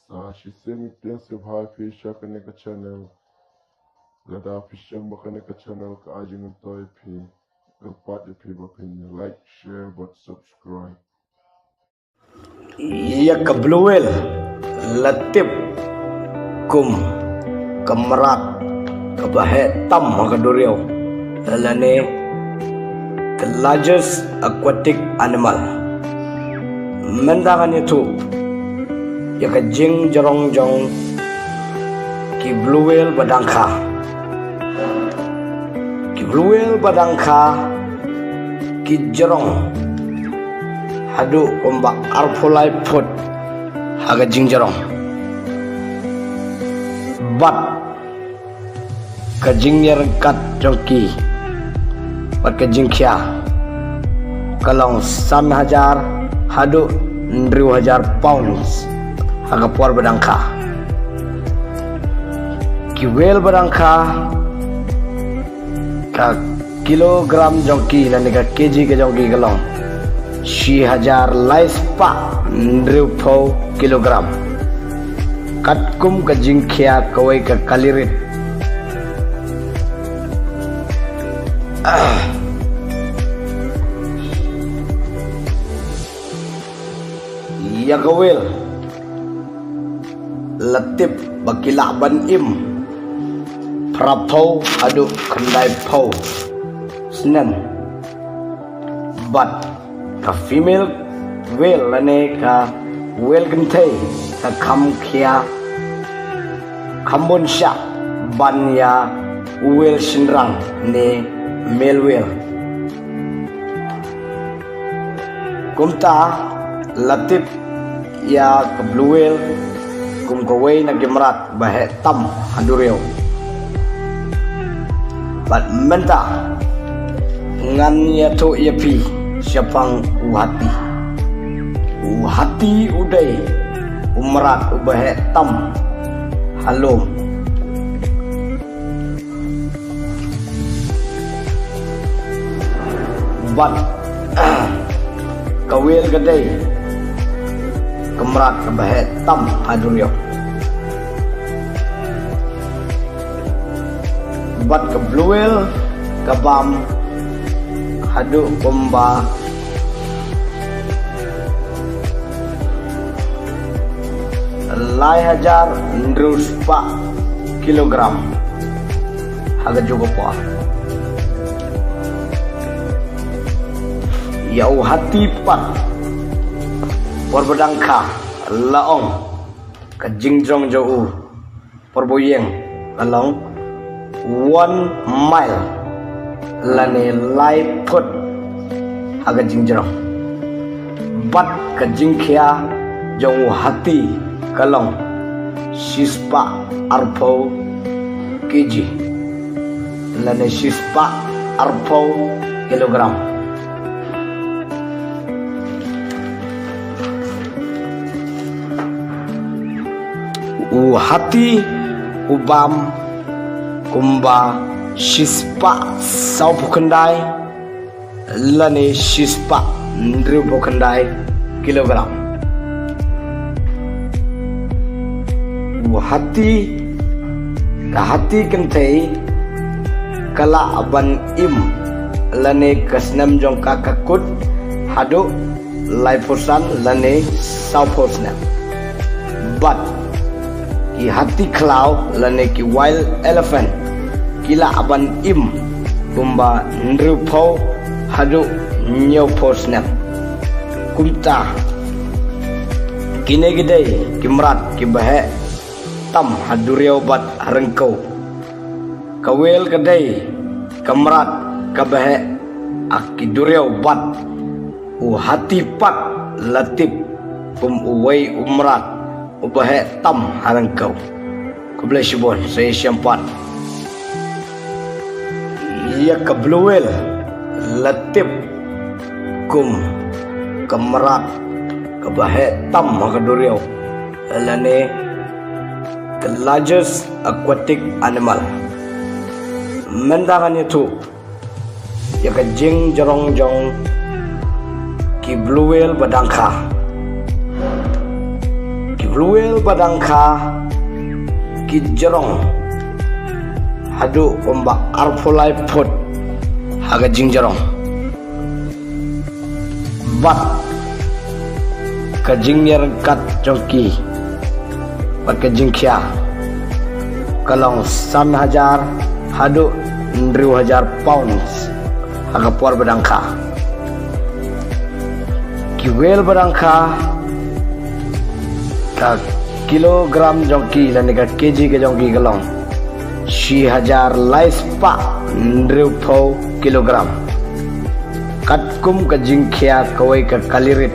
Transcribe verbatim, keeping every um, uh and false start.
Sa shisien ngi pdiang sngewbha ïa phi sha kane ka channel. Lada phi shem ba kane ka channel ka ai jingmyntoi ïa phi, kyrpad ïa phi ba phin like, share bad subscribe. Ïa ka blue whale la tip kum ka mrad kaba heh tam ha ka duriaw, lane the largest aquatic animal. Mynta ngan ïathuh ïa ka jingjrong jong ki blue whale ba dang kha. Ki blue whale ba dang kha ki jrong haduh kumba arphew lai phut ha ka jingjrong. Bad ka jingïaryngkat jong ki bad ka jingkhia ka long san hajar haduh hynriew hajar pounds ha ka por ba dang kha. Ki whale ba dang kha, ka kilogram jong ki lane ka kg ka jong ki ka long shi hajar lai spah hynriewphew kilogram. Katkum ka jingkhia kawei ka kali rit. Ah. Ïa ka whale la tip ba ki lah ban im phraphew haduh khyndaiphew snem. Bad ka female whale lane ka whale kynthei ka kham khia, kham bun shah ban ïa u whale shynrang ne male whale. Kumta la tip ïa ka blue whale kum kawei na ki mrad ba heh tam ha duriaw. Bad mynta ngan ïathuh ïa phi shaphang u hati. U hati u dei u mrad uba heh tam ha lum. Bad ka whale ka dei ka mrad kaba heh tam ha duriaw. Bad ka blue whale ka bam haduh kumba lai hajar hynriew spah kilogram ha kajuh ka por. Ïa u hati pat, por ba dang kha, la ong ka jingjrong jong u, por ba u ïeng ka long one mile lane lai phut ha ka jingjrong. Bad ka jingkhia jong u hati ka long shispah arphew kg lane shispah arphew kilogram. U hati u bam kumba shispah sawphew khyndai lane shispah hynriewphew khyndai kilogram. U hati, ka hati kynthei ka lah ban im lane ka snem jong ka ka kut haduh laiphew san lane sawphew snem. Bad ki hati khlaw lane ki wild elephant ki lah ban im kumba hynriewphew haduh hynñiewphew snem. Kumta kine ki dei ki mrad kiba heh tam ha duriaw bad ha ryngkew. Ka whale ka dei ka mrad kaba heh ha ki duriaw bad u hati pat la tip kum uwei u mrad uba heh tam ha ryngkew. Khublei shibun, sa ïashem pat. Ïa ka blue whale la tip kum ka mrad kaba heh tam ha ka duriaw lane the largest aquatic animal. Mynta ngan ïathuh ïa ka jingjrong jong ki blue whale ba dang kha. Ki Ruwel ba dang kha ki jrong haduh kumba arphew lai phut ha ka jingjrong. Bad ka jingïaryngkat jong ki bad ka jingkhia ka long san hajar haduh hynriew hajar pounds ha ka por ba dang kha. Ki wel ba dang kha, ka kilogram jong ki lane ka kg ka jong ki ka long shi hajar lai spah hynriewphew kilogram. Katkum ka jingkhia kawei ka kali rit